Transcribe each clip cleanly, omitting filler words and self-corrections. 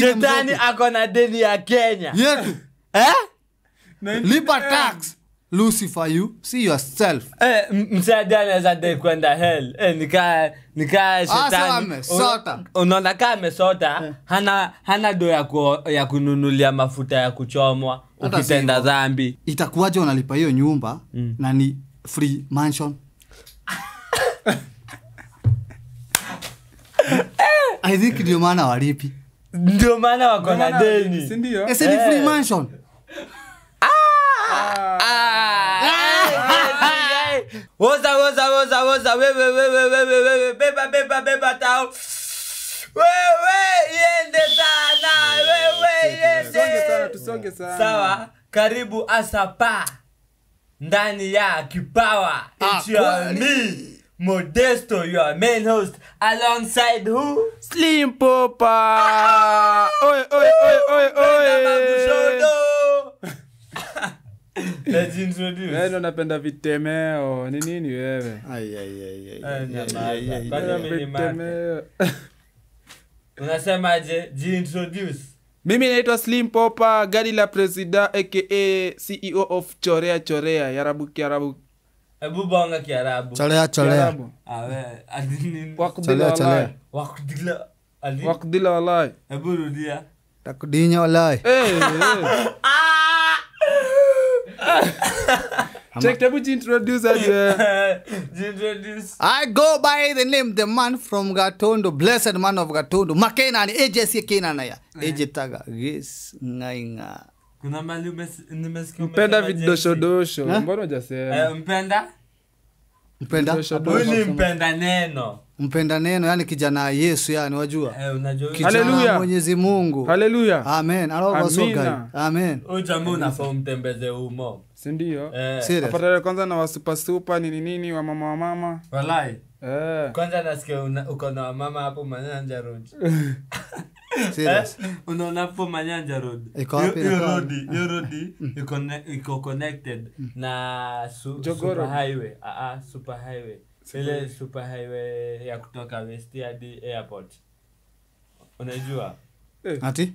Shetani ako na deni ya Kenya. Yetu. Eh? Lipa tax. Lucifer, you see yourself. Msaidia anaweza dai kwenda hell. Nika shetani. Unaona kama amesota, hana do ya kununulia mafuta ya kuchomwa ukitenda dhambi. Itakuwaje unalipa hiyo nyumba na ni free mansion? I think ndio maana walipi. Ndio maana wako na deni. Si ndio? Ni free mansion. Woza woza woza woza wewe wewe wewe wewe beba beba beba tao. Wewe iende sana wewe iende. Tusonge sana, tusonge sana. Sawa, karibu Asapa ndani ya Kipawa. It's your me Modesto, your main host, alongside who? Slim Popa. Oi oi oi oi oi. Let's introduce. Wewe unapenda vitemeo. Ni nini wewe? Ai ai ai ai. Bado mimi ni unasemaje? Jintroduce. Mimi naitwa Slim Popa, gari la president aka CEO of Chorea Chorea, Yarabu Kiarabu. Ebu bonga Kiarabu. Chorea Chorea. Awe, adini. Waqdila walai. Waqdila. Ali. Waqdila walai. Ebu rudia. Takudinya walai. Eh. Check the introduce us. Introduce. I go by the name the man from Gatondo, blessed man of Gatondo. Makena ni AJC Kena ya. AJ Taga. Yes, ngainga. Kuna mali nimesikia mpenda vidosho dosho. Mbona hujasema? Mpenda? Mpenda? Huyu mpenda neno. Mpenda neno, yani kijana Yesu, yani wajua. Unajua. Hallelujah. Mwenyezi Mungu. Hallelujah. Amen. Aloba soka. Amen. Huyu jamaa unafaa umtembeze umo. Si ndio? Apatale kwanza na wasupa super nini nini wa mama wa mama. Walai. Kwanza nasikia uko na mama hapo Manyanja Road. Serious. Unaona hapo Manyanja Road. Hiyo road iko connected na super highway. Super highway. Ile super highway ya kutoka West hadi airport. Unajua? Ati?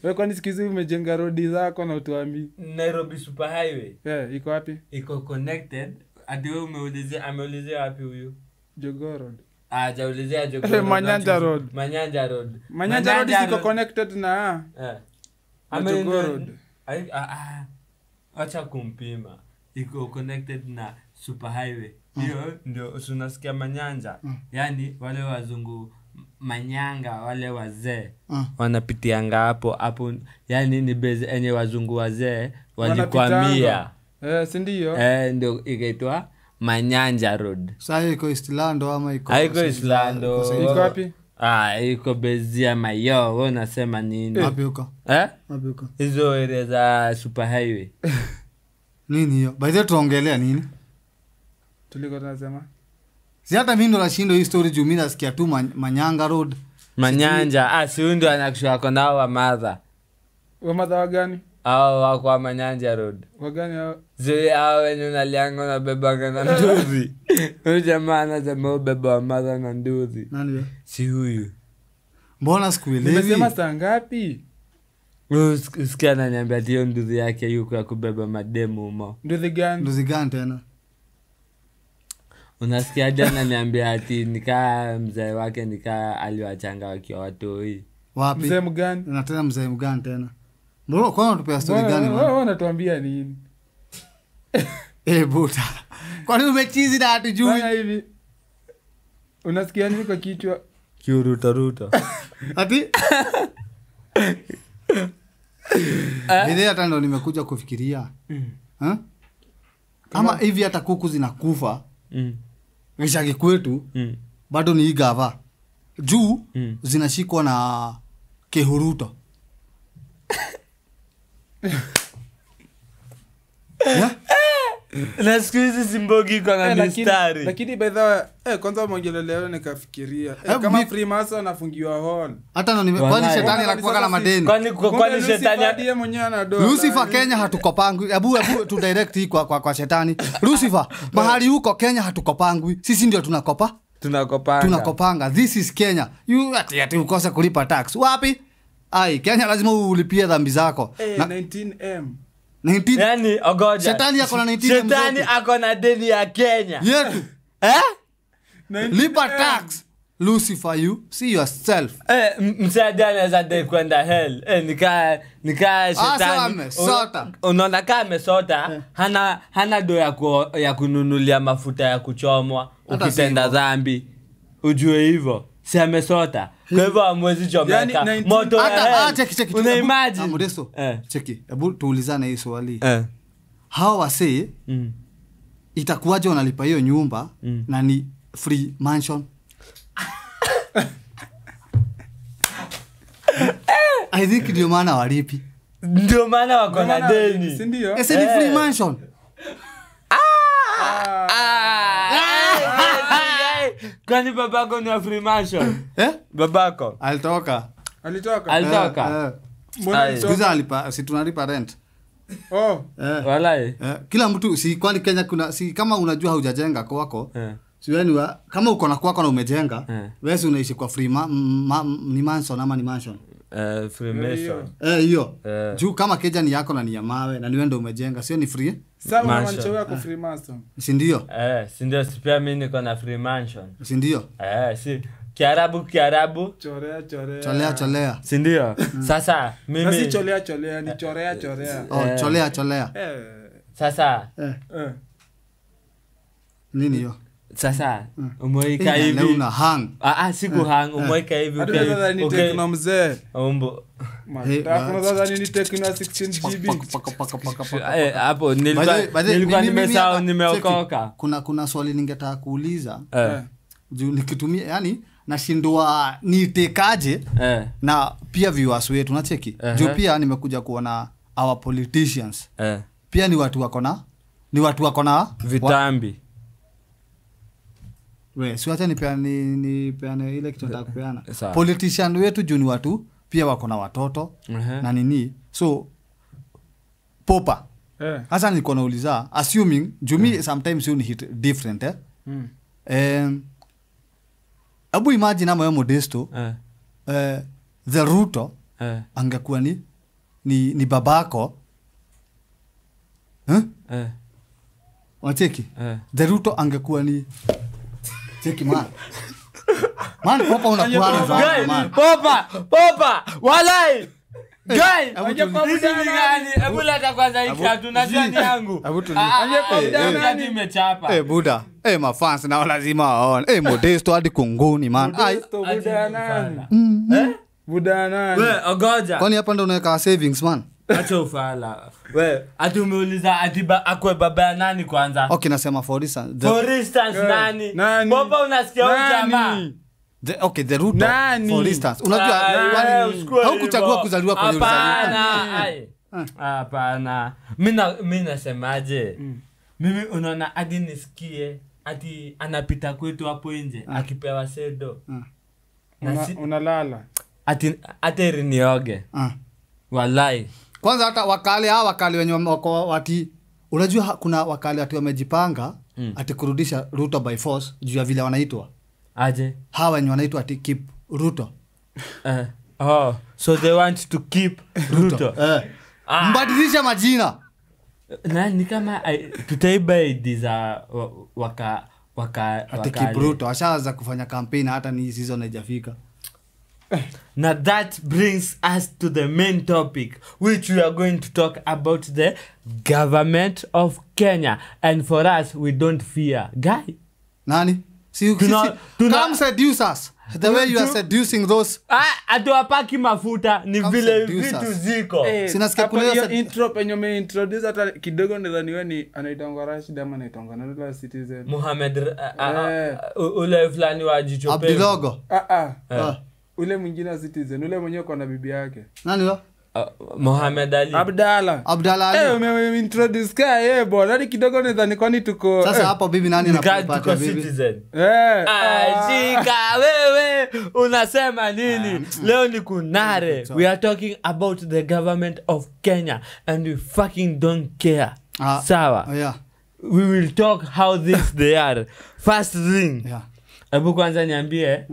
Wewe kwani sikizi umejenga road zako na utuambii? Nairobi super highway. Iko wapi? Iko connected. Ati wewe umeulizia, ameulizia wapi huyu? Jogoo Road. Hajaulizia Jogoo Road. Manyanja Road. Manyanja Road. Manyanja Road iko connected na Jogoo Road. Acha kumpima. Iko connected na super highway. Hiyo ndio unasikia Manyanja. Yaani wale wazungu manyanga wale wazee wanapitianga hapo hapo, yani ni base enye wazungu wazee walikwamia. Si ndio? Ndio ikaitwa Manyanja Road. Sasa iko Eastlando ama iko? Haiko Eastlando. Iko wapi? Iko base ya Mayo. Wewe unasema nini? Wapi huko? Wapi huko? Hizo area za super highway. Nini hiyo? By the way tuongelea nini? Tuliko tunasema si hata mimi ndo nashindo hii story juu mimi nasikia tu Manyanga Road. Manyanja. Si huyu ndo anakushwa kwa nao wa mother. Wa mother wa gani? Hao wako wa Manyanja Road. Wa gani hao? Zile hao wenye unalianga na bebanga na nduzi. Huyu jamaa anasema ubeba wa mother na nduzi. Nani wewe? Si huyu. Mbona sikuelewi? Nimesema saa ngapi? Usikia ananiambia hiyo nduzi yake yuko ya kubeba mademu umo. Nduzi gani? Nduzi gani tena? Unasikia jana niambia ati nikaa mzee wake nikaa aliwachanga wakiwa watoi. Wapi? Mzee mgani? Na tena mzee mgani tena? Mbona kwa unatupea story gani bwana? Wewe unatuambia nini? Buta. Kwa nini umechizi na hatujui? Fanya hivi. Unasikia nini kwa kichwa? Kiuruta ruta. Ati? Bidhaa hata ndo nimekuja kufikiria. Ama hivi hata kuku zinakufa. Ngishaki kwetu bado ni igava. Juu zinashikwa na kehuruto. Yeah? Na siku hizi simbogi kwa na mistari. Lakini by the way, kwanza mwongeleleo nikafikiria. Kama Freemason anafungiwa hall. Hata ndo kwani shetani anakuwa na madeni. Kwani shetani ndiye mwenyewe ana dola. Lucifer Kenya hatukopangwi. Hebu tu direct hii kwa shetani. Lucifer, mahali huko Kenya hatukopangwi. Sisi ndio tunakopa. Tunakopanga. This is Kenya. You ati ukose kulipa tax. Wapi? Ai, Kenya lazima ulipie dhambi zako. 19M. 19. Yani ogoja. Shetani ako na 19M. Shetani ako na deni ya Kenya. Yetu. Lipa tax. Lucifer, you see yourself. Msaidia anaweza dai kwenda hell. Nikaa shetani. Sota. Unaona kama amesota, hana do ya kununulia mafuta ya kuchomwa ukitenda dhambi. Ujue hivyo. Si amesota. Kwa hivyo hamwezi chomeka. Yani, moto ya hell. Cheki. Una imagine. Modesto. Cheki. Hebu tuulizane hii swali. Hawa wasee itakuwaje wanalipa hiyo nyumba na ni free mansion? I think ndio maana walipi. Ndio maana wako na deni. Si ndio? Ese ni free mansion. Kwani babako ni wa free mansion? Babako alitoka. Alitoka. Sikuza alipa, si tunalipa rent. Oh. Walai. Kila mtu si kwani Kenya kuna si kama unajua hujajenga kwako. Si wewe kama uko na kwako na umejenga, wewe si unaishi kwa free ni mansion ama ni mansion? Free mansion. Hiyo. Juu kama keja ni yako na ni ya mawe na ni wewe ndio umejenga, sio ni free? Sasa unamaanisha wewe uko free mansion. Si ndio? Si ndio, si pia mimi niko na free mansion. Si ndio? Si Kiarabu. Chorea. Cholea. Si ndio? Sasa mimi si cholea ni chorea. Oh, cholea. Sasa. Nini hiyo? Sasa umeika hivi. Leo una hang. Siku hang umeika hivi. Okay. Ni tekno mzee. Ombo. Mataka sasa nini tekno 16 GB. Hapo nilikuwa nimesahau nimeokoka. Kuna swali ningetaka kuuliza. Juu nikitumia yani nashindwa nitekaje na pia viewers wetu unacheki. Juu pia nimekuja kuona our politicians. Pia ni watu wako na vitambi. We, si wacha nipeane ile kitu nataka kupeana. Politician wetu juu ni watu pia wako na watoto na nini. So popa. Hasa nilikuwa nauliza assuming juu mi sometimes you hit different Abu imagine ama Modesto the Ruto angekuwa ni babako. Wacheki. The Ruto angekuwa ni cheki man. Man popa unakuwa man. Popa walai. Guy, hizi ni gani? Hebu leta kwanza hii kiatu najua ni yangu. Hebu nimechapa. Buda. Mafans na lazima waone. Modesto hadi kunguni man. Modesto buda nani? Buda nani? We, ogoja. Kwani hapa ndo unaweka savings man? Acha ufala. We, ati umeuliza ati akwe baba ya nani kwanza? Okay, nasema for instance. For instance nani? Popa unasikia huyu jamaa? The Ruto nani? For instance unajua haukuchagua kuzaliwa kwenye uzaliwa. Hapana. Mimi nasemaje? Mimi unaona hadi nisikie ati anapita kwetu hapo nje akipewa sedo. Unalala. Ati ati nioge. Walai. Kwanza hata wakale hawa wakale wenye wako ati unajua kuna wakale ati wamejipanga ati kurudisha Ruto by force juu ya vile wanaitwa. Aje? Hawa wenye wanaitwa ati keep Ruto. Oh, so they want to keep Ruto. Mbadilisha majina. Na ni kama tutaiba ID za waka ati keep Ruto ashaanza kufanya campaign hata ni season haijafika. Now that brings us to the main topic, which we are going to talk about the government of Kenya. And for us, we don't fear. Guy. Nani? See, come seduce us. The way you are seducing those. Atuwapaki mafuta ni vile vitu ziko. Sinasikia kuna hiyo intro penye umeintroduce hata kidogo nadhani wewe ni anaitangwa Rashid ama anaitangwa na Citizen. Mohamed ule fulani wa jicho pevu. Abdilogo. Ule mwingine wa Citizen, ule mwenyewe kwa na bibi yake. Nani huyo? Mohamed Ali. Abdalla Ali. Umeintroduce ka bwana, hadi kidogo nadhani kwani tuko sasa hapo bibi nani anapata bibi? Citizen. Shika wewe unasema nini? Leo ni kunare. We are talking about the government of Kenya and we fucking don't care. Sawa. Yeah. We will talk how this they are. First thing. Yeah. Hebu kwanza niambie,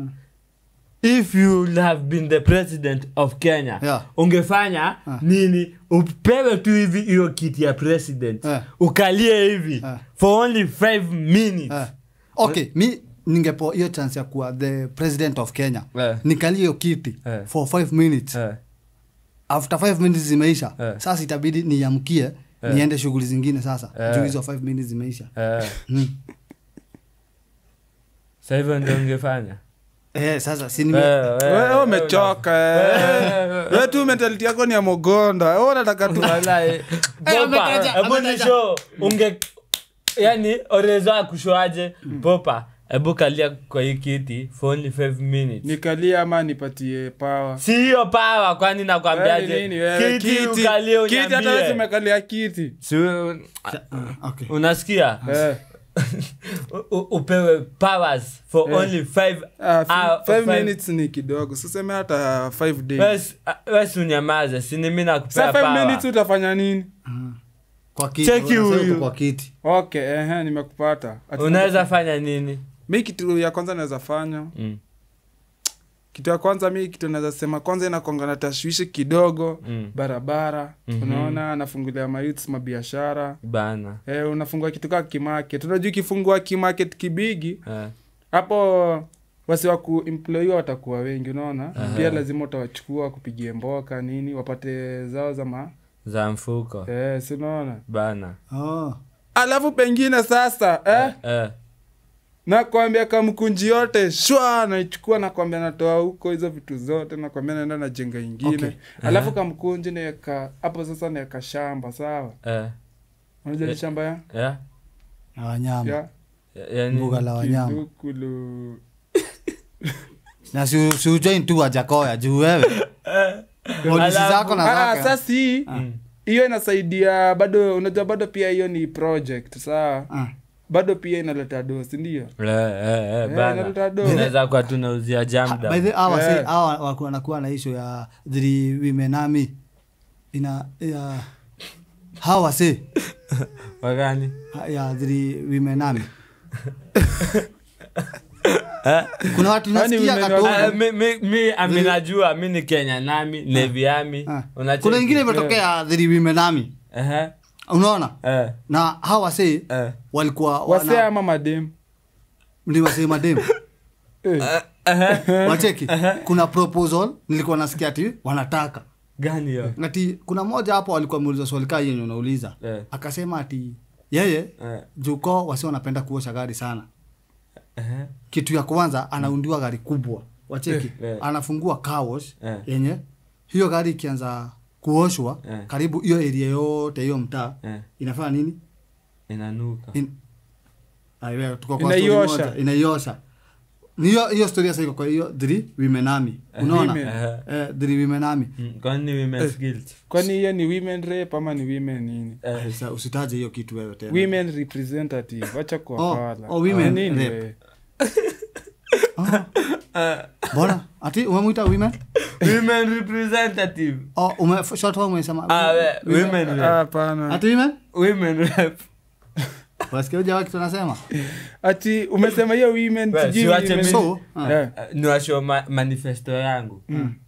if you have been the president of Kenya, ungefanya nini? Upewe tu hivi hiyo kiti ya president, ukalie hivi for only 5 minutes. Okay, mi ningepo hiyo chance ya kuwa the president of Kenya, nikalie hiyo kiti for 5 minutes. After 5 minutes zimeisha, sasa itabidi niamkie niende shughuli zingine sasa. Juu hizo 5 minutes zimeisha. Sasa hivyo ndio ungefanya. Sasa si nime wewe umechoka. Wewe tu mentality yako ni ya Mogonda. Wewe unataka tu wallahi. Hebu ni show unge yani oreza kushoaje Popa. Hebu kalia kwa hii kiti for only 5 minutes. Nikalia ama nipatie power? Si hiyo power, kwani nakwambiaje? Kiti ukalie uniambie. Kiti hata wewe umekalia kiti. Si okay. Unasikia? Upewe powers for only 5 minutes ni kidogo. Sasa hata 5 days. Wewe unyamaze, si ni mimi nakupea power. 5 minutes utafanya nini? Kwa kiti. Kwa kiti. Okay, nimekupata. Unaweza fanya nini? Mimi kitu ya kwanza naweza fanya. Kitu ya kwanza mimi kitu naweza sema kwanza inakonga na tashwishi kidogo, barabara, unaona nafungulia mayouths mabiashara. Bana. Unafungua kitu kama kimarket. Unajua ukifungua kimarket kibigi, hapo wasi wa kuemployiwa watakuwa wengi, unaona? Pia lazima utawachukua kupigia mboka nini, wapate zao za mfuko. Si unaona? Bana. Alafu pengine sasa, nakwambia kamkunji yote shwa naichukua, nakwambia natoa huko hizo vitu zote, nakwambia naenda najenga ingine. Okay. Alafu kamkunji naeka hapo sasa, naeka shamba, sawa? Unajua ni shamba ya? Yeah. Na wanyama. Yeah. Mbuga la wanyama. Kidukulu. Na si ujoin tu Wajakoya juu wewe. Polisi zako na zake. Sasa hiyo inasaidia bado, unajua bado pia hiyo ni project, sawa? Bado pia inaleta dosi, ndio? Bana. Inaweza kuwa tunauzia jamda. By the way, hawa wanakuwa na issue ya three women army. Ina ya hawa si wagani? Ya three women army. Kuna watu nasikia katoka. Mimi aminajua mimi ni Kenya nami, Navy army. Kuna ingine imetokea three women army. Unaona? Na hawa si walikuwa wase ama madem. Ndio wase madem. Wacheki. Kuna proposal nilikuwa nasikia ati wanataka. Gani hiyo? Ati kuna mmoja hapo alikuwa ameuliza swali kama yenye unauliza. Akasema ati yeye juko wase wanapenda kuosha gari sana. Kitu ya kwanza anaundiwa gari kubwa. Wacheki. Anafungua car wash yenye hiyo gari ikianza kuoshwa karibu hiyo area yote hiyo mtaa inafanya nini? Inanuka. Aiwe tuko kwa story moja inaiosha. Ni hiyo story sasa iko kwa hiyo three women army. Unaona? Three women army. Kwani women's guilt? Kwani hiyo ni women rape ama ni women nini? Sasa usitaje hiyo kitu wewe tena. Women representative, acha kwa pala. Women rape. Bora, ati umemuita women? Women representative. Short form umesema. Women rape. Hapana. Ati women? Women rape. Wasikia huja kitu anasema? Ati umesema hiyo women sijui. So, niwashow manifesto yangu.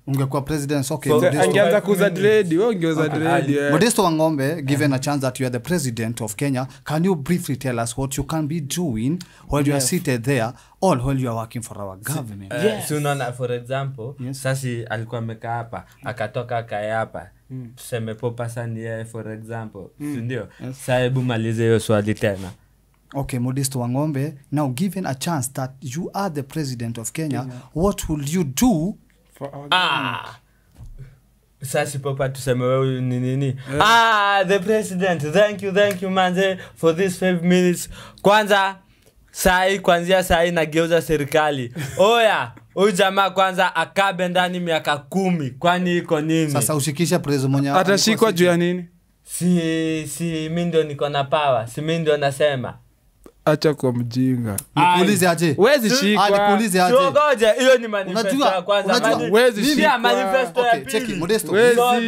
Ungekuwa president, okay. Angeanza kuuza dread, wewe ungeuza dread. Modesto Wangombe, given a chance that you are the president of Kenya, can you briefly tell us what you can be doing while you are seated there or while you are working for our government? So unaona, for example, sasi alikuwa amekaa hapa, akatoka akae hapa. Tuseme Popa sani yeye for example, ndio? Sasa hebu malize hiyo swali tena. Okay, Modesto Wangombe, now given a chance that you are the president of Kenya, what will you do for our government? Sasa Popa tuseme wewe ni nini? The president, thank you manze for this 5 minutes. Kwanza sai kuanzia sai nageuza serikali. Oya, huyu jamaa kwanza akabe ndani miaka 10. Kwani iko nini? Sasa ushikisha prezo mwenye atashikwa juu ya nini? Si mimi ndio niko na power, si mimi ndio nasema. Acha kwa mjinga. Nikuulize aje? Huwezi shikwa. Nikuulize aje? Ngoja, hiyo ni manifesto ya kwanza. Huwezi shikwa. Manifesto ya pili. Cheki Modesto.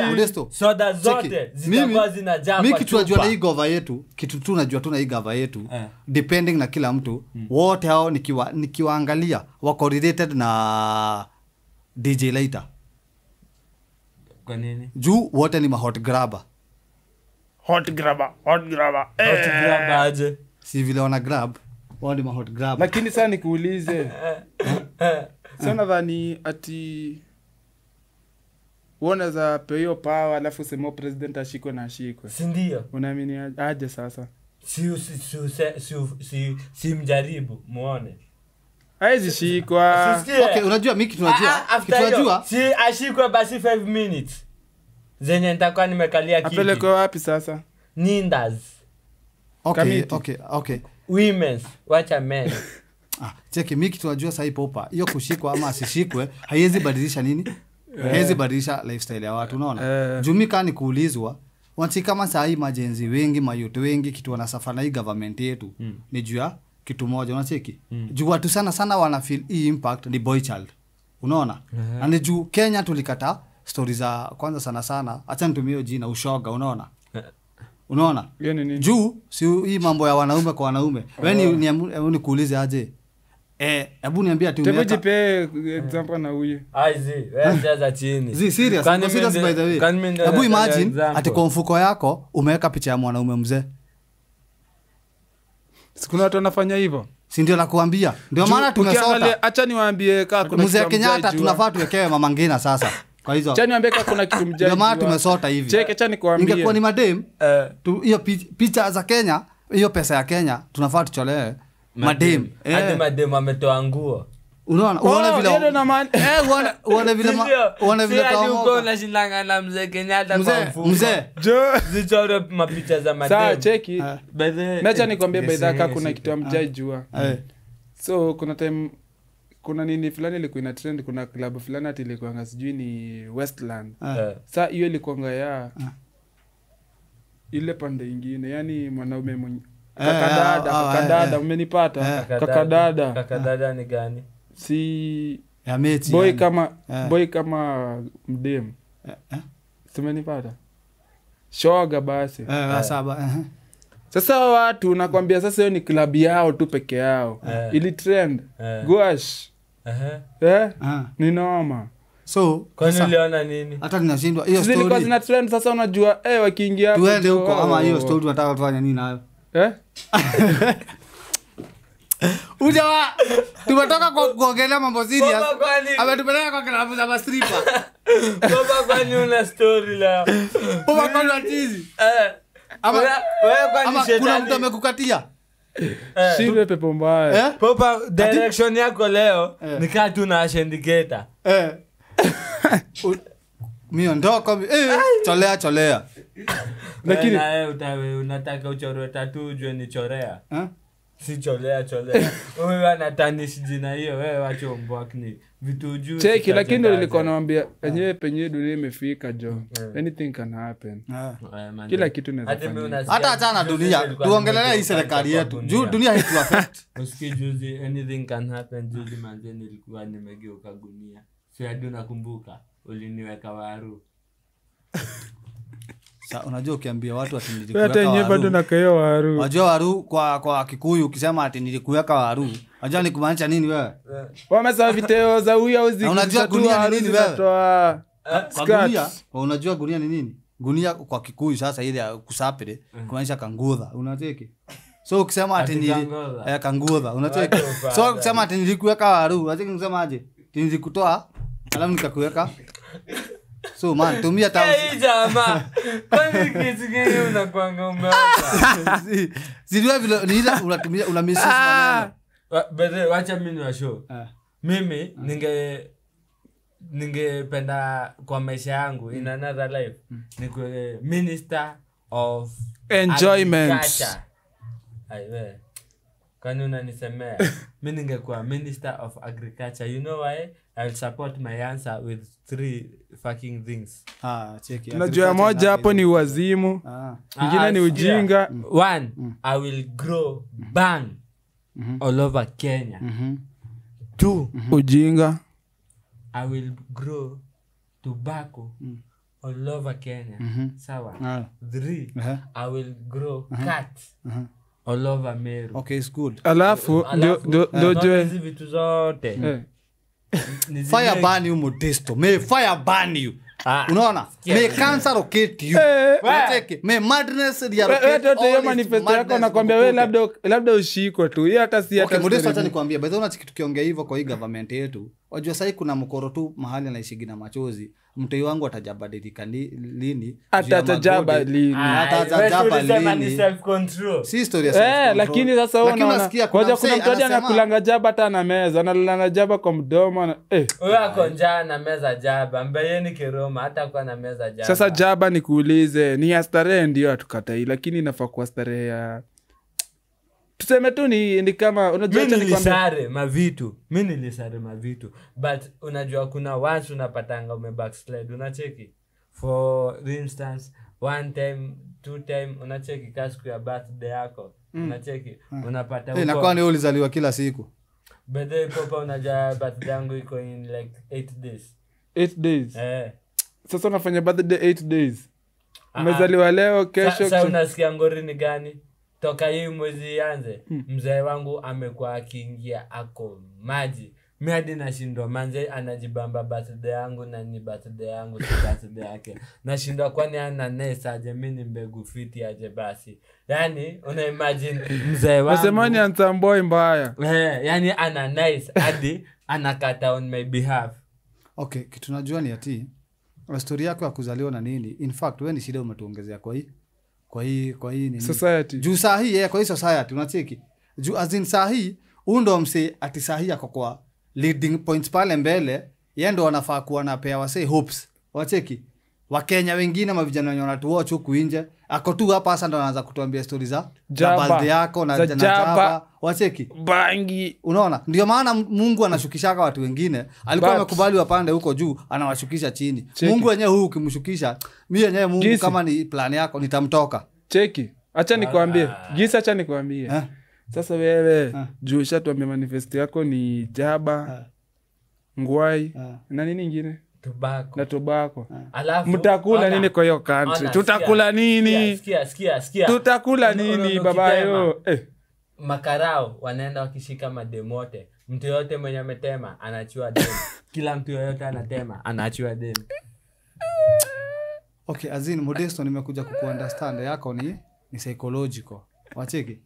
Modesto. Soda zote zitakuwa zinajaa. Mimi kitu najua na hii gova yetu, kitu tu najua tu na hii gava yetu, depending na kila mtu, wote hao nikiwaangalia wako related na DJ Later. Kwa nini? Juu wote ni ma hot grabber. Hot grabber, hot grabber. Hot grabber aje? Si vile wana grab, wao ni ma hot grab. Lakini sasa nikuulize. Sasa nadhani ati wanaweza pewa hiyo power alafu sema president ashikwe na ashikwe. Si ndio? Unaamini aje sasa? Si mjaribu muone. Haizi shikwa. Okay, unajua mimi kitu najua. Kitu najua. Si ashikwe basi 5 minutes. Zenye nitakuwa nimekalia kiti. Apelekwe wapi sasa? Nindas. Okay. Women's, wacha men. Cheki mimi kitu najua sasa popa. Hiyo kushikwa ama asishikwe haiwezi badilisha nini? Haiwezi badilisha lifestyle ya watu, unaona? Juu mimi kani kuulizwa, wanti kama sasa hii majenzi wengi, mayuto wengi kitu wanasafara na hii government yetu. Ni juu ya kitu moja, unacheki? Juu watu sana sana wana feel hii impact ni boy child. Unaona? Na ni juu Kenya tulikata stories za kwanza sana sana, acha nitumie jina ushoga, unaona? Unaona? Juu si hii mambo ya wanaume kwa wanaume. Wewe ni nikuulize aje? Hebu niambie ati umeweka. Tebu jipe example na huyu. Aizi, wewe cheza chini. Zi serious, serious by the way. Hebu imagine ati kwa mfuko yako umeweka picha ya mwanaume mzee. Kuna watu wanafanya hivyo. Si ndio nakuambia? Ndio maana tumesota. Acha niwaambie kaka kuna mzee Kenyatta tunafaa tuwekewe mama ngina sasa. Kwa hizo. Acha niwaambie kaka kuna kitu mjai. Ndio maana tumesota hivi. Cheke acha nikwambie. Ingekuwa ni madem hiyo picha za Kenya, hiyo pesa ya Kenya tunafaa tucholewe madem. Hadi madem ametoa nguo. Unaona? Unaona vile unaona vile unaona vile tawo. Uko unashindana na mzee Kenyatta kwa mfuko. Mzee zichore mapicha za madem. Sawa cheki. Acha nikwambie by the way kuna kitu hamjaijua. So kuna time kuna nini fulani ilikuwa ina trend, kuna club fulani ati ilikuwa sijui ni Westland. Sasa hiyo ilikuwa ya ile pande nyingine, yani mwanaume mwenye kakadada, umenipata? Kakadada. Kakadada ni gani? Si ya meti boy yani. Kama boy kama mdem. Umenipata? Shoga basi. Saba. Sasa watu nakwambia sasa hiyo ni club yao tu peke yao. Ili trend. Gosh. Ni noma. So kwani uliona nini? Hata ninashindwa hiyo story. Zilikuwa zina trend sasa unajua wakiingia hapo tuende huko ama hiyo story tunataka tufanye nini nayo? Ujawa tumetoka kwa kuongelea mambo serious. Ametupeleka kwa klabu za mastripa. Baba kwani una story leo? Baba kwani una chizi? Ama wewe kwani shetani? Kuna mtu amekukatia? Shinde pepo mbaya. Popa direction yako leo ni kaa tu na indicator. Miondoko cholea cholea. Lakini wewe unataka uchorwe tatu ujue ni chorea. Si cholea cholea. Wewe anatanish jina hiyo, wewe wacha umbwakni. Vitu ujue. Cheki lakini ndio nilikuwa naambia yenyewe penyewe dunia imefika jo. Anything can happen. Kila kitu inaweza fanyika. Hata achana dunia, tuongelee hii serikali yetu. Juu dunia haitu affect. Usikie juzi anything can happen juzi manze nilikuwa nimegeuka gunia. Si hadi unakumbuka uliniweka waru. Sa unajua ukiambia watu ati nilikuweka waru. Hata bado nakayo waru. Unajua waru kwa Kikuyu ukisema ati nilikuweka waru, unajua ni kumaanisha nini wewe? Wamesema viteo za huyu au ziki. Unajua gunia ni nini wewe? Kwa gunia, unajua gunia ni nini? Gunia kwa Kikuyu sasa ile ya kusapire kumaanisha kangudha, unacheki? So ukisema ati ni kangudha, unacheki? So ukisema ati nilikuweka waru, unacheki unasema aje? Nilikutoa alafu nikakuweka. So man, tumia tamu. Hey jamaa, kwani kitu gani unakuanga umeoka? Si vile ni ile unatumia una misuse maneno. Bebe wacha mimi ni washow. Mimi ningependa kwa maisha yangu in another life nikuwe minister of enjoyment. Aiwe. Kwani unanisemea? Mimi ningekuwa minister of agriculture. You know why? I'll support my answer with 3 fucking things. Cheki. Unajua moja hapo ni uwazimu. Nyingine ni ujinga. 1, I will grow bang. All over Kenya. 2, ujinga. I will grow tobacco all over Kenya. Sawa. 3, I will grow cat all over Meru. Okay, it's good. Alafu ndio hizi vitu zote. Fire ban you, Modesto. May fire ban you. Unaona? May cancer locate you. Unacheki? May madness relocate. Wewe hiyo manifesto yako nakwambia wewe labda ushikwe tu. Hiyo hata si hata. Okay, Modesto, acha nikwambie. By the way, unachiki tukiongea hivyo kwa hii government yetu. Wajua sasa kuna mkoro tu mahali anaishigi na machozi. Mtoi wangu atajabadilika lini? Atajaba lini? Atajaba lini? Self control. Si story ya self control. Lakini sasa wewe unaona. Ngoja kuna mtu anakulanga jaba hata na meza, analala jaba kwa mdomo na Wewe ako njaa na meza jaba. Mbeye ni Kiroma hata kwa na meza jaba. Sasa jaba nikuulize, ni ya starehe ndio atukatai, lakini inafaa kuwa starehe ya tuseme tu ni kama unajua acha nikwambie mavitu. Mimi nilisare mavitu. But unajua kuna once unapatanga ume backslide, unacheki. For instance, one time, two time unacheki siku ya birthday yako. Unacheki unapata huko. Inakuwa ni ulizaliwa kila siku. Birthday popa unajua birthday yangu iko in like 8 days. 8 days. Sasa unafanya birthday 8 days. Umezaliwa leo, kesho. Sasa unasikia ngori ni gani? Toka hii mwezi ianze, mzee wangu amekuwa akiingia ako maji. Mimi hadi nashindwa manze anajibamba birthday yangu na ni birthday yangu si birthday yake. Nashindwa kwani ana nesa aje, mimi ni mbegu fiti aje basi. Yaani una imagine mzee wangu. Nasema ni antamboi mbaya. Yaani ana nice hadi anakata on my behalf. Okay, kitu najua ni ati story yako ya kuzaliwa na nini. In fact wewe ni shida umetuongezea kwa hii nini? Society. Juu saa hii kwa hii society unacheki. Juu as in saa hii huyu ndo mse ati saa hii ako kwa leading points pale mbele, yeye ndo anafaa kuwa anapea wase hopes. Wacheki. Wakenya wengine mavijana wenye wanatuwatch huku nje, ako tu hapa sasa ndo anaanza kutuambia stories za birthday yako na jaba. Wacheki. Bangi. Unaona? Ndio maana Mungu anashukishaka watu wengine. Alikuwa amekubali wapande huko juu, anawashukisha chini. Cheki. Mungu wenyewe huyu ukimshukisha, mimi yenyewe Mungu Gisi. Kama ni plan yako nitamtoka. Cheki. Acha nikwambie. Gisi acha nikwambie. Sasa wewe juu ushatuambia manifesto yako ni jaba, ngwai na nini nyingine? Tobacco. Na tobacco. Alafu mtakula nini kwa hiyo country? Tutakula nini? Sikia. Tutakula nini baba yo? Makarao wanaenda wakishika mademote. Mtu yote mwenye ametema anaachiwa demu. Kila mtu yote anatema anaachiwa demu. Okay, azin Modesto nimekuja kukuunderstand yako ni psychological. Wacheki.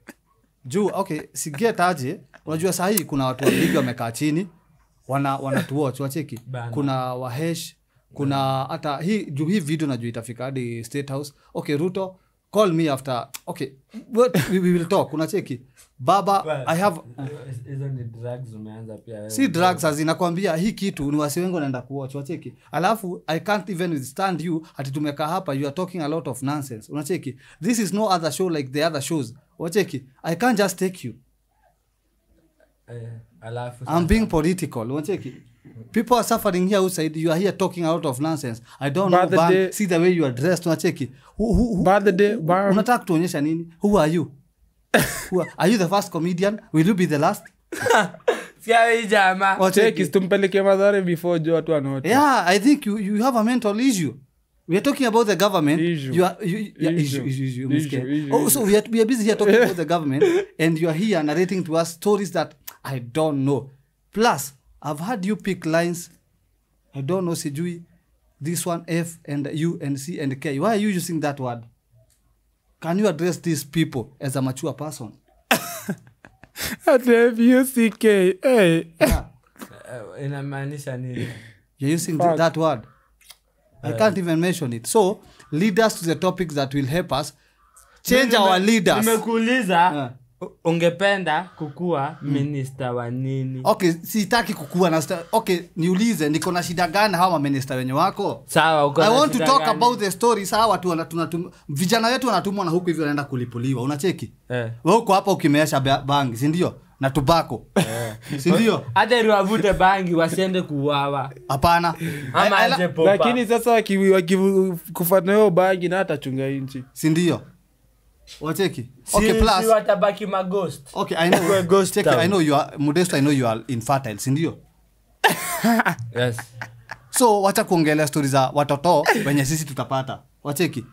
Juu okay, siget aje. Unajua saa hii kuna watu wengi wamekaa chini wanatuwatch, wacheki. Kuna Wahesh, kuna hata hii juu hii video najua itafika hadi State House. Okay, Ruto, call me after. Okay, we will talk. Unacheki. Baba, I have hizo ni drugs umeanza pia wewe. Si drugs as inakwambia hii kitu ni wasi wengi wanaenda kuwatch, wacheki. Alafu I can't even withstand you ati tumekaa hapa you are talking a lot of nonsense. Unacheki. This is no other show like the other shows. Wacheki. I can't just take you. Alafu I'm being political. Unacheki. People are suffering here outside. You are here talking a lot of nonsense. I don't know. Ban, see the way you are dressed. Unacheki. Birthday, ban. Unataka kutuonyesha nini? Who are you? Are you the first comedian? Will you be the last? Sikia hii jamaa. Cheki, tumpeleke Mathare before jo watu wanaote. Yeah, I think you have a mental issue. We are talking about the government. Issue. You are issue. Oh, so we are busy here talking about the government and you are here narrating to us stories that I don't know. Plus, I've had you pick lines. I don't know, sijui, this one F and U and C and K. Why are you using that word? Can you address these people as a mature person? At F U C K. Hey. Yeah. Inamaanisha nini? You're using that word. I can't even mention it. So, lead us to the topics that will help us change our leaders. Nimekuuliza ungependa kukua minister wa nini? Okay, sitaki kukua na okay, niulize niko na shida gani hawa minister wenye wako? Sawa, uko na I want to talk gani? About the story. Sawa, watu vijana wetu wanatumwa na huku hivi wanaenda kulipuliwa. Unacheki? Wewe uko hapa ukimeesha bangi, si ndio? Na tobacco. Si ndio? Hata wavute bangi wasiende kuuawa. Hapana. Ama aje popa. Lakini sasa wakikufuata hiyo bangi na atachunga inchi. Si ndio? Wacheki. Okay, plus si watabaki ma ghost. Okay, I know. Ghost Cheki, I know you are Modesto, I know you are infertile, si ndio? Yes. So wacha kuongelea stories za watoto wenye sisi tutapata. Wacheki.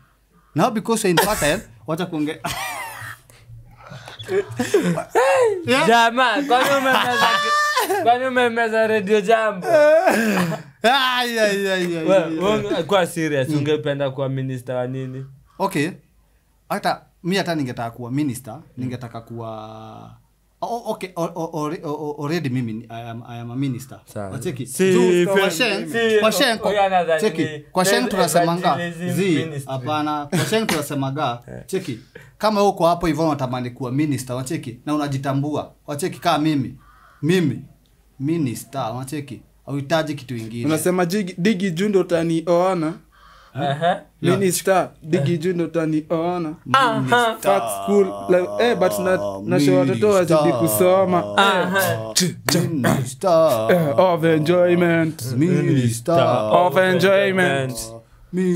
Now because you're infertile, wacha kuongelea. Yeah. Jamaa, kwani umemeza Radio Jambo? Ay. Wewe kwa serious ungependa kuwa minister wa nini? Okay. Hata mimi hata ningetaka kuwa minister, ningetaka kuwa okay, already mimi I am a minister. Wacheki. Kwa cheki. Kwa Sheng tunasemanga zi hapana, kwa Sheng tunasemaga cheki. Kama uko hapo hivyo unatamani kuwa minister, wacheki, na unajitambua. Wacheki kama mimi minister, wacheki. Hauhitaji kitu kingine. Unasema digi jundo utaniona. Minister digi jundo utaniona. Fuck school like, but na show watoto wazidi kusoma. Minister of enjoyment. Minister of enjoyment.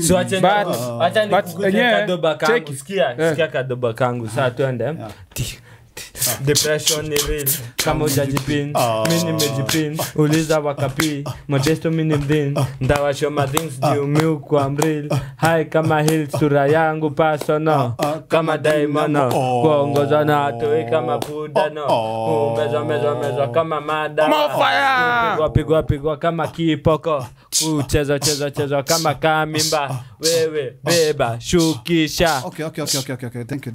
So acha nikukuje kadoba kangu. Sikia kadoba kangu. Sasa twende. Depression ni real. Kama hujajipin, mimi nimejipin. Uliza wakapi, Modesto mimi ni mdin. Ndawasho my things juu miu kwa mril. Hai kama hill sura yangu personal. Kama diamond kuongoza na atoi kama buda no. Kumezwa mezwa kama mada. Pigwa kama kipoko. Kucheza cheza kama kamimba. Wewe beba shukisha. Okay. Thank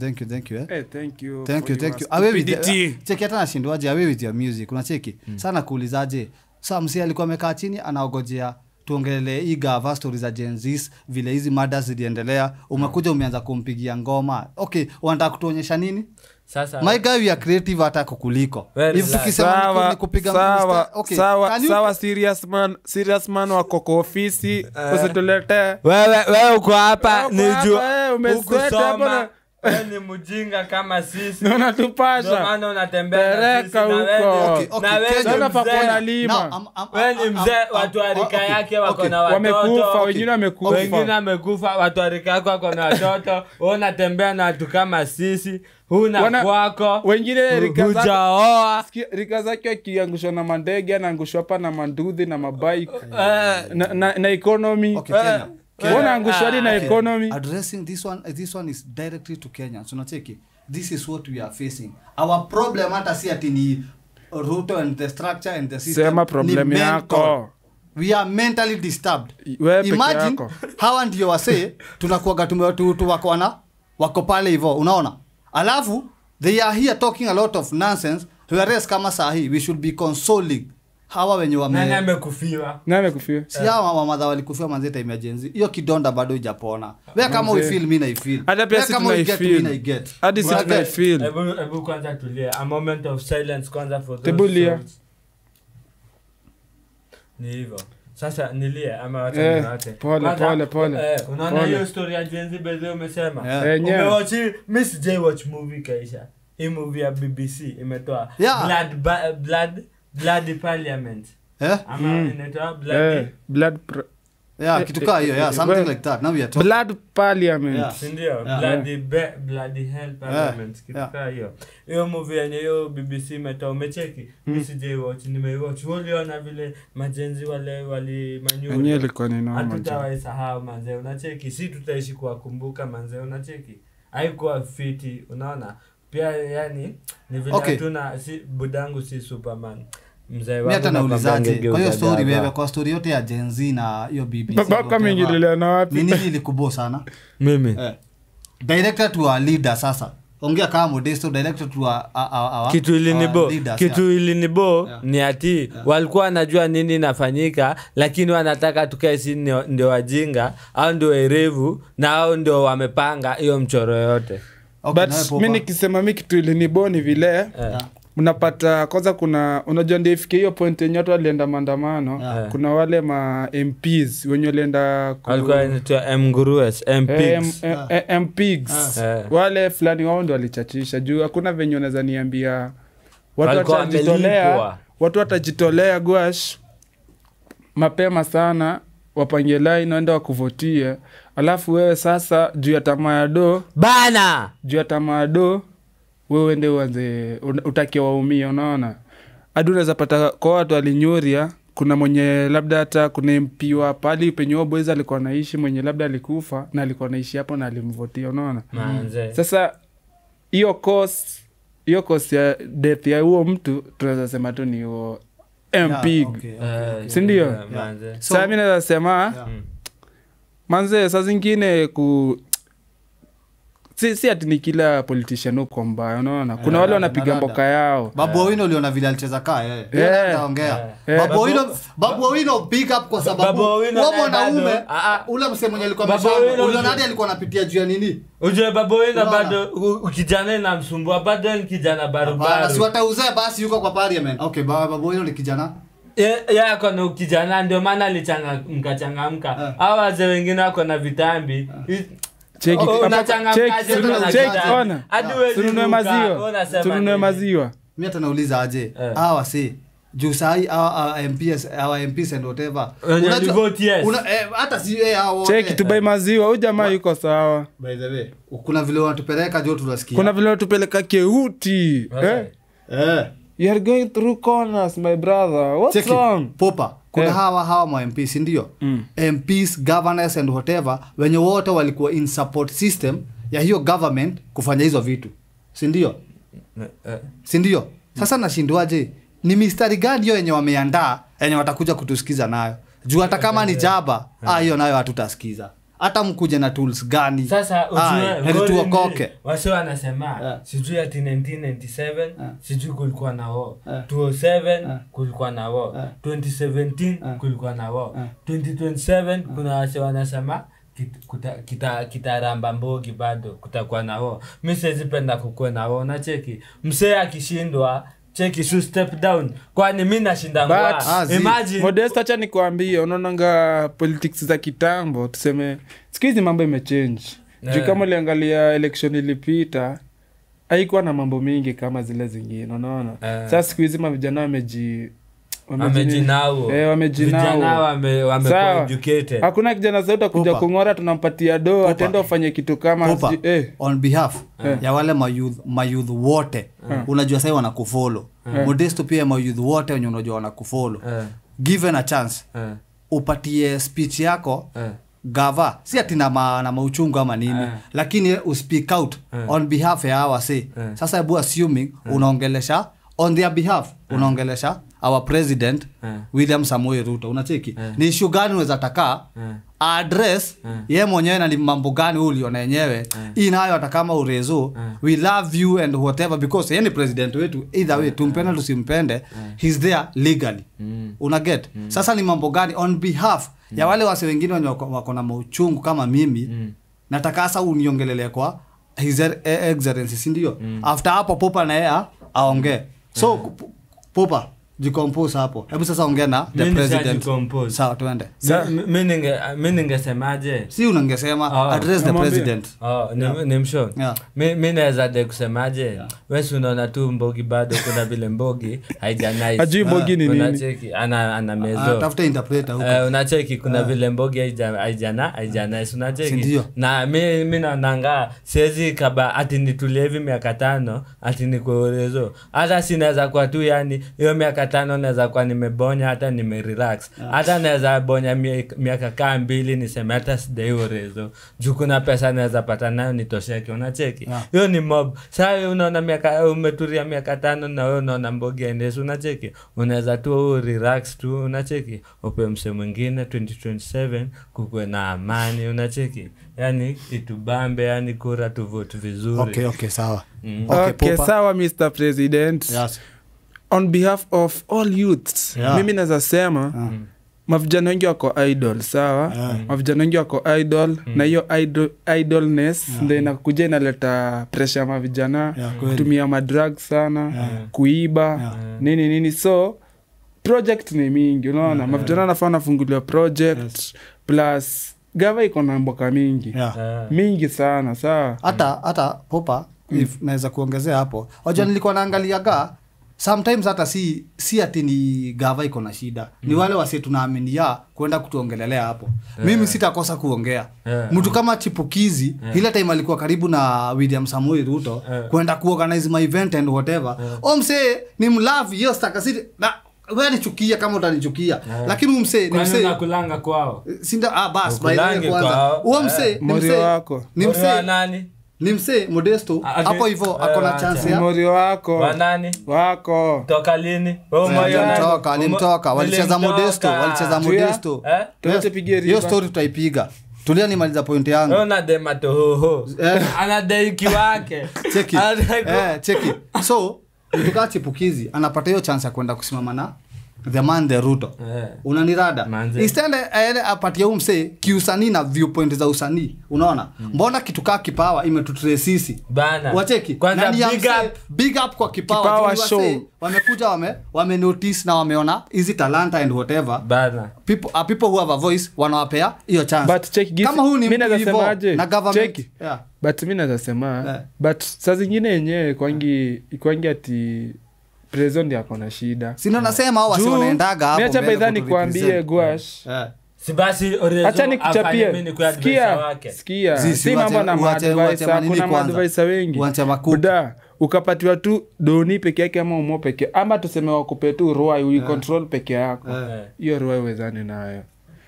you. Hey, thank you. Thank you. Awe with cheki hata nashindwaje awe with your music. Unacheki. Sana kuulizaje. Sasa msi alikuwa amekaa chini anaogojea tuongelee hii gava stories za Gen Z vile hizi mada ziliendelea. Umekuja umeanza kumpigia ngoma. Okay, unataka kutuonyesha nini? Sasa my guy, we are creative hata kukuliko. If tukisema ni kupiga minister, okay. Sawa, serious man wako kwa ofisi, usituletee. Wewe uko hapa ni juu ukusoma. Wewe ni mjinga kama sisi. Na unatupasha. Ndio maana unatembea na sisi na wewe. Na wewe unafaa lima. Wewe ni mzee, watu wa rika yake wako na watoto. Wamekufa, wengine wamekufa. Wengine wamekufa, watu wa rika yako wako na watoto. Wewe unatembea na watu kama sisi. Huna kwako. Wengine rika zake rika zake akiangushwa na mandege, anaangushwa hapa na manduthi na mabike. Na economy. Okay, Kenya. Mbona angushwari na economy? Addressing this one is directly to Kenya. So unacheki, this is what we are facing. Our problem hata si ati ni Ruto and the structure and the system. Sema problem yako. We are mentally disturbed. Imagine hawa ndio wasee tunakuaga tumetu wako na wako pale hivyo, unaona? Alafu they are here talking a lot of nonsense. Whereas kama saa hii we should be consoling hawa wenye wame nani amekufiwa? Si hawa mamadha walikufiwa manzi time ya Gen Z. Hiyo kidonda bado hujapona. Wewe kama we feel mimi na feel. Hata pia si kama we get mimi na get. Hadi si tuna feel. Hebu kwanza tulia. A moment of silence kwanza for those. Tebulia. Ni hivyo. Sasa nilie ama watu niwache. Pole. Unaona hiyo story ya Gen Z bado umesema. Umewatch Miss J watch movie kaisha. Hii movie ya BBC imetoa Bloody Parliament. Ama inaitwa Bloody yeah, kitu kaa hiyo, yeah, something like that. Now we are talking Blood Parliament. Yeah. Ndio, Bloody Hell Parliament, kitu kaa hiyo. Hiyo movie yenye hiyo BBC imetoa, umecheki? Mimi sijaiwatch, nimeiwatch. Uliona vile majenzi wale walimanyuri. Yenyewe ilikuwa ni noma. Hatutawaisahau manze, unacheki? Si tutaishi kuwakumbuka manze, unacheki? Haikuwa fiti, unaona? Pia yani ni vile hatuna si budangu si Superman. Mzee wangu hata naulizaje kwa hiyo story wewe, kwa story yote ya Gen Z na hiyo BBC. Baba kama ingililia na wapi? Nini ilikubo sana? Mimi. Director to our leader sasa. Ongea kama Modesto, director to our kitu ilinibo ni ati walikuwa wanajua nini inafanyika, lakini wanataka tukae si ndio wajinga au ndio werevu na au ndio wamepanga hiyo mchoro yote. Okay, but mimi nikisema mimi kitu ilinibo ni vile mnapata kwanza kuna unajua ndio ifike hiyo point yenye watu walienda maandamano. Kuna wale ma MPs wenye walienda alikuwa anaitwa M Ngurues, MPs. MPs. Wale fulani wao ndio walichachisha juu hakuna venye unaweza niambia watu watajitolea, watu watajitolea gwash mapema sana. wapange line waende wakuvotie, alafu wewe sasa juu ya tamaa ya do bana, juu ya tamaa ya do wewe uende uanze utake waumie, unaona. Hadi unaweza pata kwa watu walinyuria, kuna mwenye labda hata kuna MP wa pali penye huyo boys alikuwa anaishi, mwenye labda alikufa na alikuwa anaishi hapo na alimvotia, unaona. Manze. Sasa hiyo cost ya death ya huo mtu tunaweza sema tu ni huo MP. Yeah, okay. Si ndio? Manze. So, sasa mimi naweza sema manze saa zingine si ati ni kila politician uko mbaya, unaona. Kuna wale wanapiga mboka yao. Babu Owino uliona vile alicheza kaa yeye. Anaongea. Babu Owino big up kwa sababu wao mwanaume ule msemo mwenye alikuwa ameshanga. Uliona hadi alikuwa anapitia juu ya nini? Ujue Babu Owino bado kijana inamsumbua, bado ni kijana barubaru. Si watauzea basi yuko kwa parliament. Okay, Babu Owino ni kijana. Yeye ako na kijana ndio maana alichangamka. Hawa wazee wengine wako na vitambi. Cheki, ona. Tununue maziwa. Mimi hata nauliza aje. Hawa si juu sahi hawa MPs, hawa MPs and whatever. Unajua hata si hao wote. Cheki tubai maziwa, huyu jamaa yuko sawa. By the way, kuna vile wanatupeleka jo tunasikia. Kuna vile wanatupeleka keuti. You are going through corners my brother. What's Cheki, wrong? Popa, kuna hawa ma MPs ndio. MPs, governors and whatever wenye wote walikuwa in support system ya hiyo government kufanya hizo vitu. Si ndio? Si ndio? Sasa nashindwaje? Ni mistari gani hiyo yenye wameandaa yenye watakuja kutusikiza nayo? Juu hata kama ni jaba, hiyo nayo hatutasikiza. Hata mkuje na tools gani? Sasa ujue tuokoke. Wasi wanasema sijui ati 1997 sijui kulikuwa na war, 2007 kulikuwa na war, 2017 kulikuwa na war, 2027 kuna wasi wanasema kitaramba mbogi bado kutakuwa na war. Mimi siwezi penda kukuwa na war, na cheki msee akishindwa cheki su step down, kwani mimi nashinda ngwa. Imagine Modesta, acha nikwambie, unaonanga politics za kitambo, tuseme siku hizi mambo imechange. Juu kama uliangalia election ilipita haikuwa na mambo mingi kama zile zingine, unaona. Sasa siku hizi mavijana wamejinao. Vijana wamekuwa educated. Hakuna kijana sasa utakuja kungora tunampatia do atende afanye kitu kama on behalf ya wale mayouth wote. Unajua sasa wanakufollow. Modesto pia mayouth wote wenye unajua wanakufollow. Given a chance upatie speech yako gava, si ati na mauchungu ama nini, lakini uspeak out on behalf ya hawa say. Sasa hebu assuming unaongelesha on their behalf, unaongelesha our president William Samoei Ruto, unacheki ni issue gani unaweza taka address yeye mwenyewe na ni mambo gani uliona yenyewe hii nayo hata kama urezo we love you and whatever, because yeye ni president wetu, either way tumpende tusimpende, he's there legally. Una get? Sasa ni mambo gani on behalf ya wale wase wengine wenye wako na mauchungu kama mimi, nataka sasa uniongelele kwa his excellency, si ndio? After hapo Popa na yeye aongee. So Popa jicompose hapo. Hebu sasa ongea na the president. Sawa, tuende. Mimi ningesemaje? Si unangesema address the president. Ni msho. Mimi naweza de kusemaje? Wewe unaona tu mbogi bado kuna vile mbogi haija nice. Ajui mbogi ni nini? Unacheki ana mezo. Tafuta interpreter huko. Unacheki kuna vile mbogi haija nice, unacheki. Na mimi naonanga siwezi kaba ati nitulie hivi miaka 5 ati nikuorezo. Hata sinaweza kwa tu yani hiyo miaka 5 naweza kwa nimebonya hata nimerelax. Hata naweza bonya miaka kaa 2 niseme hata sidai urezo. Juu kuna pesa naweza pata nayo nitosheke, unacheki. Hiyo ni mob. Sasa unaona miaka umetulia miaka 5 na wewe unaona mbogi endesha, unacheki. Unaweza tu relax tu, unacheki. Upe mse mwingine 2027 kukuwe na amani, unacheki. Yani itubambe, yani kura tu vote vizuri. Okay, sawa. Okay, sawa Mr. President. Yes. On behalf of all youths, mimi naweza sema mavijana wengi wako idol, sawa? Mavijana wengi wako idol, na hiyo idleness ndio inakuja inaleta pressure mavijana, kutumia madrugs sana, kuiba, nini nini. So project ni mingi, unaona? Mavijana wanafaa wanafunguliwa project, plus gava iko na mboka mingi. Mingi sana, sawa? Hata Popa, if naweza kuongezea hapo. Wajua nilikuwa naangalia Sometimes hata si ati ni gava iko na shida. Ni wale wase tunaaminia kwenda kutuongelelea hapo. Mimi sitakosa kuongea. Mtu kama Chipukizi ile time alikuwa karibu na William Samoei Ruto kwenda kuorganize my event and whatever. Msee ni mlavi hiyo stakasiri na wewe nichukia kama utanichukia. Lakini msee ni msee nakulanga kwao. Sinda bas by the way kwanza. Huo msee ni msee wako. Ni msee nani? Ni msee Modesto hapo hivyo akona chance ya Morio wako. Wa nani? Wako. Toka lini? Wewe Morio nani? Alimtoka, walicheza Modesto, walicheza Modesto. Tupigie riba. Hiyo story tutaipiga. Tulia nimaliza point yangu. Wewe una dema tohoho. Anadai kiwake. Cheki. Cheki. So, mtu Chipukizi anapata hiyo chance ya kwenda kusimama na the man the Ruto. Unanirada. Instead apatie huyu msee kiusanii na viewpoint za usanii. Unaona? Mbona kitu kaa Kipawa imetutrace sisi? Bana. Wacheki. Kwanza big up. Big up kwa Kipawa. Show. Wamekuja wame notice na wameona hizi talanta and whatever. Bana. People who have a voice wanawapea hiyo chance. But check, kama huyu ni mimi nasemaje? Na government. Check. Yeah. But mimi nasema but saa zingine yenyewe kwangi ati president yako na shida. Sino nasema hao wasi wanaendaga hapo. Niacha baidhani kuambie Gwash. Si basi Orezo acha nikuchapie. Mimi ni advisor wake. Sikia. Si mambo na advisor, kuna advisor wengi. Buda, ukapatiwa tu doni peke yake ama umo peke ama tuseme wakupe tu Ruai we control peke yako. Hiyo Ruai uwezane nayo.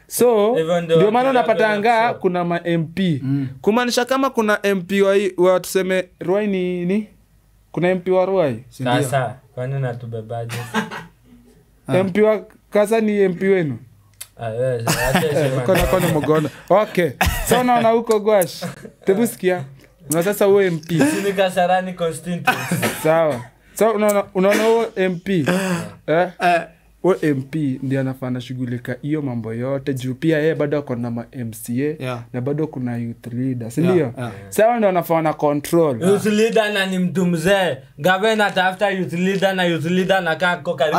So ndio maana unapatanga kuna ma MP. Kumaanisha kama kuna MP wa tuseme Ruai ni kuna MP wa Ruai. Sasa kwani unatubebaje? MP wa Kasa ni MP wenu? Kona mgono. Okay. So unaona huko Gwash. Tebu sikia. Na sasa wewe MP. Si ni Kasarani constituency. Sawa. So unaona huo MP. Huo MP ndiye anafanya shughulika hiyo mambo yote juu pia yeye bado ako na ma MCA na bado kuna youth leader, si ndio? Sawa, ndio anafanya control. Youth leader na ni mtu mzee. Governor tafuta youth leader na youth leader na kako karibu.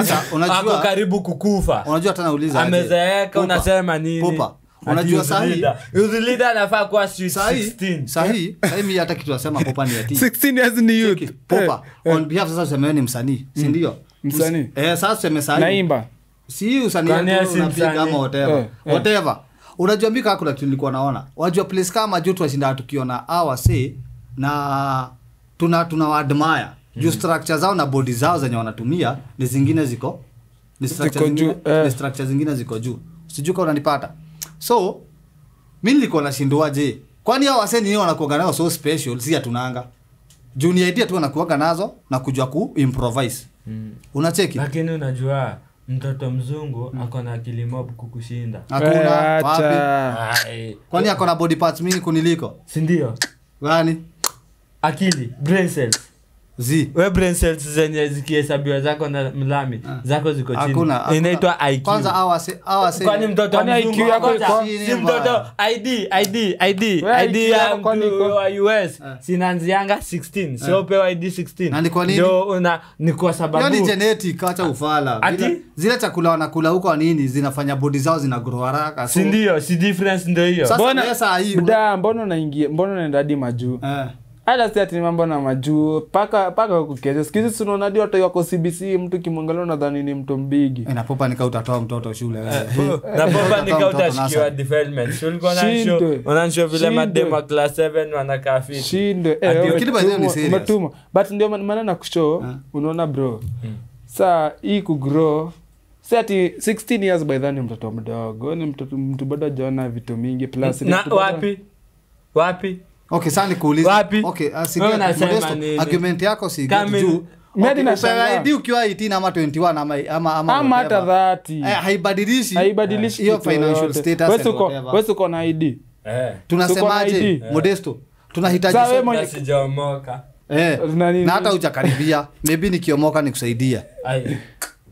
Ako karibu kukufa. Unajua hata nauliza aje. Amezeeka unasema nini? Popa. Unajua sahi youth leader anafaa kuwa 16. Sahi mimi hata kitu nasema Popa ni ati 16 years ni youth. Popa on behalf sasa useme ni msanii, si ndio? Msanii. Sasa tuseme sahi. Naimba. Si usanii unapiga ama whatever. Whatever. Unajua mimi kaka kuna kitu nilikuwa naona. Wajua place kama juu tunashinda tukiona hawa say na tuna admire. Juu structure zao na body zao zenye wanatumia ni zingine ziko ni structure zingine, ni structure zingine ziko juu. Sijui kama unanipata. So mimi nilikuwa nashindwa je. Kwani hao wasee ni wanakuwa nao so special si hatunanga. Juu ni idea tu wanakuwa nazo na kujua ku improvise. Unacheki? Lakini unajua mtoto mzungu ako na akili mob kukushinda. Hakuna wapi? Kwani ako na body parts mingi kuniliko? Si ndio? Gani? Akili, brain cells. We brain cells zenye zikihesabiwa zako na mlami, zako ziko chini. Inaitwa IQ. Kwanza hawa se. Kwani mtoto mzungu IQ yako iko? Si mtoto ID ya wa US sinaanzianga 16. Sio pewa ID 16. Na ni kwa nini? Ndio ni kwa sababu yani genetic, acha ufala. Zile chakula wanakula huko nini zinafanya body zao zina grow haraka. Si ndio? Si difference ndio hiyo. Mbona sasa mbona unaingia? Mbona unaenda hadi majuu? Hata si ati mambo na majuu paka huko kesho. Siku hizi tunaona hadi watu wako CBC, mtu kimwangalia unadhani ni mtu mbigi. Na Popa nika utatoa mtoto shule wewe. Na Popa nika utashikiwa development. Shule kwa unanshow vile mademo class 7 wanakaa fit. Shinde. Lakini by the way ni serious. But ndio maana nakushow unaona bro. Sa hii ku grow si ati 16 years by then ni mtoto mdogo, ni mtoto mtu bado hajaona vitu mingi plus na wapi? Okay, sasa nikuulize. Okay, argument yako si juu. Mimi nashangaa ID ukiwa 18 ama 21 ama hata 30. Haibadilishi hiyo financial status. Wewe uko na ID. Tunasemaje Modesto? Tunahitaji sijaomoka. Na hata hujakaribia. Maybe nikiomoka nikusaidia.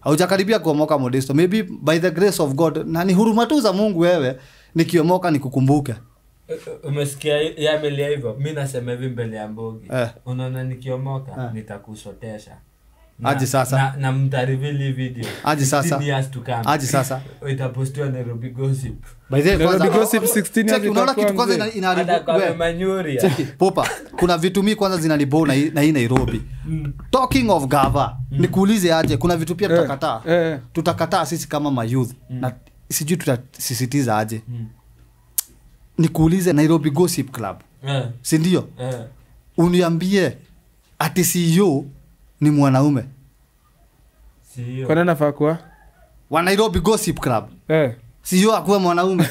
Haujakaribia kuomoka Modesto. Maybe by the grace of God na ni huruma tu za Mungu wewe nikiomoka nikukumbuke. Umesikia yamelia hivyo? Mimi nasema hivi mbele ya Mbogi. Unaona nikiomoka nitakusotesha. Aje sasa. Na mtareveal video. Aje sasa. 16 years to come. Aje sasa. Itapostiwa Nairobi Gossip. By the way, Nairobi Gossip 16 years. Unaona kitu kwanza inaharibu kwa Manyuria. Cheki, Popa, kuna vitu mimi kwanza zinanibona na hii Nairobi. Talking of gava, nikuulize aje, kuna vitu pia tutakataa. Tutakataa sisi kama ma youth. Na sijui tutasisitiza aje. Nikuulize Nairobi Gossip Club. Si ndio? Uniambie ati CEO ni mwanaume. CEO. Kwa nini anafaa kuwa? Wa Nairobi Gossip Club. CEO akuwe mwanaume.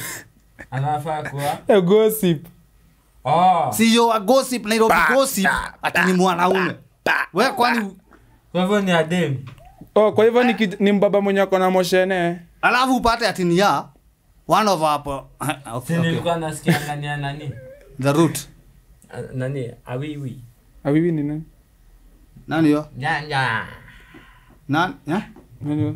Anafaa kuwa? Gossip. Oh. CEO wa Gossip Nairobi Gossip ati ni mwanaume. Wewe kwani kwa hivyo ni adem. Oh, kwa hivyo ni mbaba mwenye ako na moshene. Alafu upate ati ni ya one of our okay. Nilikuwa nasikia nani nani? The root. Nani? Awiwi. Awiwi ni nani? Nani yo? Nyanya. Nani? Eh? Nani yo?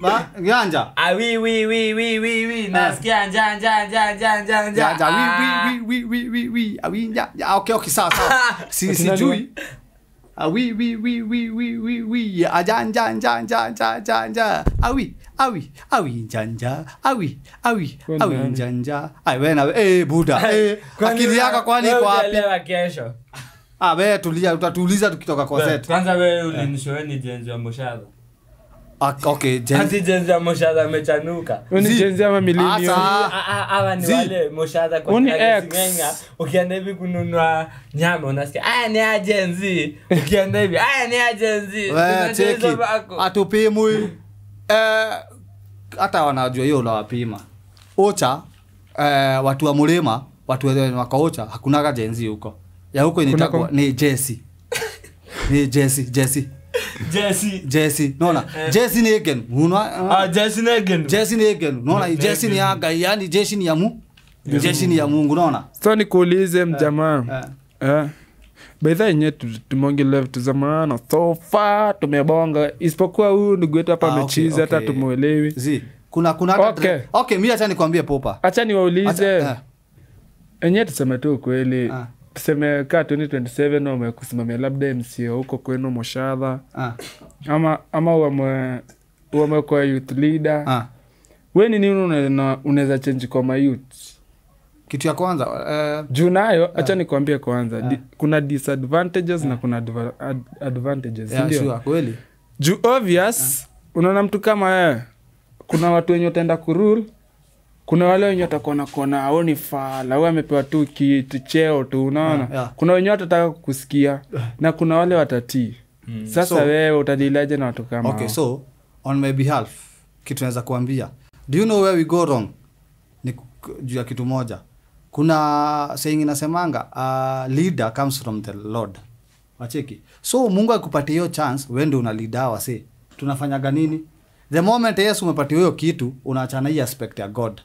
Ba ganja. Awi wi wi wi wi wi nasikia nja nja nja nja nja nja. Wi wi wi wi wi awi nja. Okay okay sawa sawa. Si sijui. Awi wi wi wi wi wi wi aja nja nja nja nja nja. Awi awi awi nja nja. Awi awi awi nja nja. Ai wewe na buda. Akili yako kwani iko wapi? Leo kesho. Ah wewe tulia, utatuuliza tukitoka kwa set. Kwanza wewe ulinishoweni ni jenzi wa Moshadha. Okay, Ati jenzi wa Moshadha amechanuka. Ni jenzi ama millennial? Hawa ni wale Moshadha kwa Singenga. Ukienda hivi kununua nyama unasikia aya ni jenzi. Ukienda hivi aya ni jenzi. Wewe cheki. Atupimwi. Hata wanajua hiyo unawapima. Ocha watu wa Mulima, watu wa Kaocha hakunaga jenzi huko. Ya huko inaitwa ni Jesse. Ni Jesse, Jesse. Jesse. Jesse. Naona Jesse ni again. Unaona? Jesse ni again. Jesse ni again. Unaona Jesse ni aga, yani Jesse ni ya Mungu. Jesse ni ya Mungu, unaona? So nikuulize mjamaa. By the way tumeongelea vitu za maana so far tumebonga isipokuwa huyu ndugu wetu hapa amechizi hata tumuelewi. Zi. Kuna okay. Okay, mimi acha nikwambie Popa. Acha niwaulize. Enyewe tuseme tu kweli. Tuseme ka 2027 wamekusimamia labda MCA huko kwenu Moshadha. Ama wamekuwa youth leader. Wewe ni nini unaweza change kwa my youth? Kitu ya kwanza juu nayo acha nikwambie kwanza kuna disadvantages na kuna advantages, ndio? Sure, kweli. Juu obvious unaona mtu kama wewe kuna watu wenye utaenda kurule, kuna wale wenye watakuwa kona hao ni fala, wao amepewa tu kitu cheo tu, unaona? Kuna wenye watataka kukusikia na kuna wale watatii. Sasa so, wewe utadilaje na watu kama okay, so on my behalf kitu naweza kuambia, do you know where we go wrong? Ni juu ya kitu moja. Kuna saying inasemanga leader comes from the Lord. Wacheki. So Mungu akupatie hiyo chance, wewe ndio una leader wase. Tunafanyaga nini? The moment Yesu umepatia hiyo kitu, unaachana hii aspect ya God.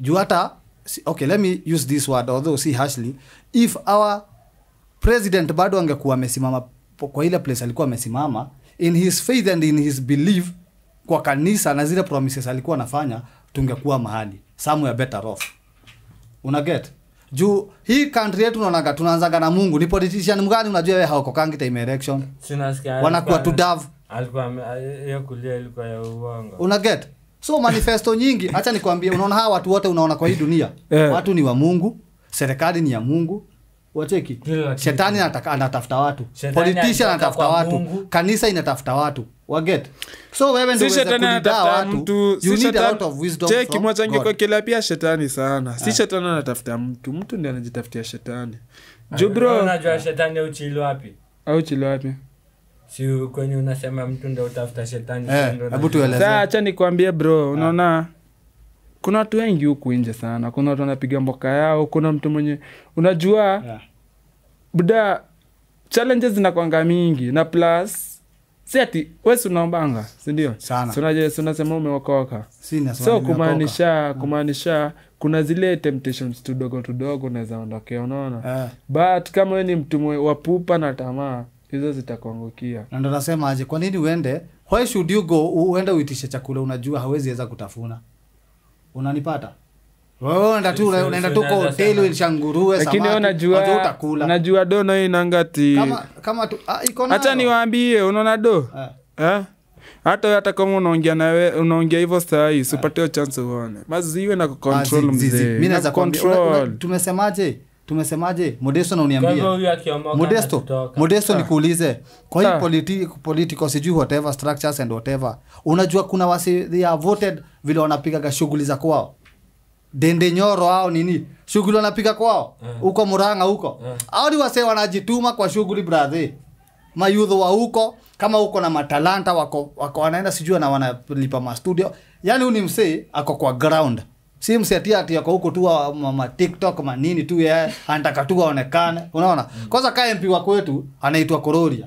Juu hata okay, let me use this word although si harshly, if our president bado angekuwa amesimama kwa ile place alikuwa amesimama in his faith and in his belief kwa kanisa na zile promises alikuwa anafanya, tungekuwa mahali somewhere better off. Una get? Juu hii country yetu unaonaga tunaanzaga na Mungu. Ni politician mgani unajua wewe haokokangi time election? Sinasikia. Wanakuwa tu dove. Alikuwa hiyo kulia ilikuwa ya uongo. Una get? So manifesto nyingi, acha nikwambie, unaona hawa watu wote unaona kwa hii dunia. Watu ni wa Mungu, serikali ni ya Mungu. Wacheki. Shetani anatafuta watu. Politician anatafuta watu. Kanisa inatafuta watu. Wa get? So wewe ndio unaweza kulida watu. You need a lot of wisdom. Cheki mwachange kwa kila pia shetani sana. Si shetani anatafuta mtu, mtu ndiye anajitafutia shetani. Jubro, unajua shetani uchili wapi? Au uchili wapi? Si kwenye unasema mtu ndio utafuta shetani. Hebu tueleze. Sasa acha nikwambie bro, unaona kuna watu wengi huku nje sana. Kuna watu wanapiga mboka yao, kuna mtu mwenye unajua buda challenges zinakuanga mingi na plus si ati wewe unaombanga, si ndio? Si unasema umeokoka. So kumaanisha kuna zile temptations tudogo tudogo unaweza ondokea, unaona? But kama wewe ni mtu wa pupa na tamaa, hizo zitakuangukia. Na ndo nasema aje, kwa nini uende? Why should you go uende uitishe chakula unajua hawezi weza kutafuna? Unanipata? Wewe unaenda tu unaenda tu kwa hoteli ulishanguruwe samaki. Lakini unajua utakula. Unajua do na inangati. Kama tu iko nayo. Acha niwaambie unaona do? Eh? Hata kama unaongea na wewe unaongea hivyo saa hii usipate chance uone. Maziwe na kucontrol mzee. Mimi naweza control. Tumesemaje? Modesto na uniambia. Modesto nikuulize. Kwa hii political sijui whatever structures and whatever. Unajua kuna wasi they are voted vile wanapiga shughuli za kwao. Dende Nyoro hao nini? Shughuli wanapiga kwao. Huko Murang'a huko. Hao ni wase wanajituma kwa shughuli brother. Mayudho wa huko kama huko na matalanta wako wanaenda sijui na wanalipa ma studio. Yaani huyu ni msee ako kwa ground. Si msee ati ako huko tu ma TikTok ma nini tu yeye anataka tu aonekane. Unaona? Kwanza ka MP wa kwetu anaitwa Kororia.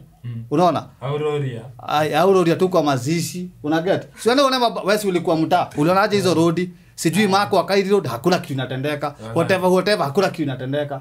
Unaona? Auroria. Ai Auroria tu kwa mazishi. Una get? Si unaona wewe ulikuwa mtaa. Ulionaje hizo road? Sijui mako wa Kairi Road hakuna kitu inatendeka. Whatever hakuna kitu inatendeka.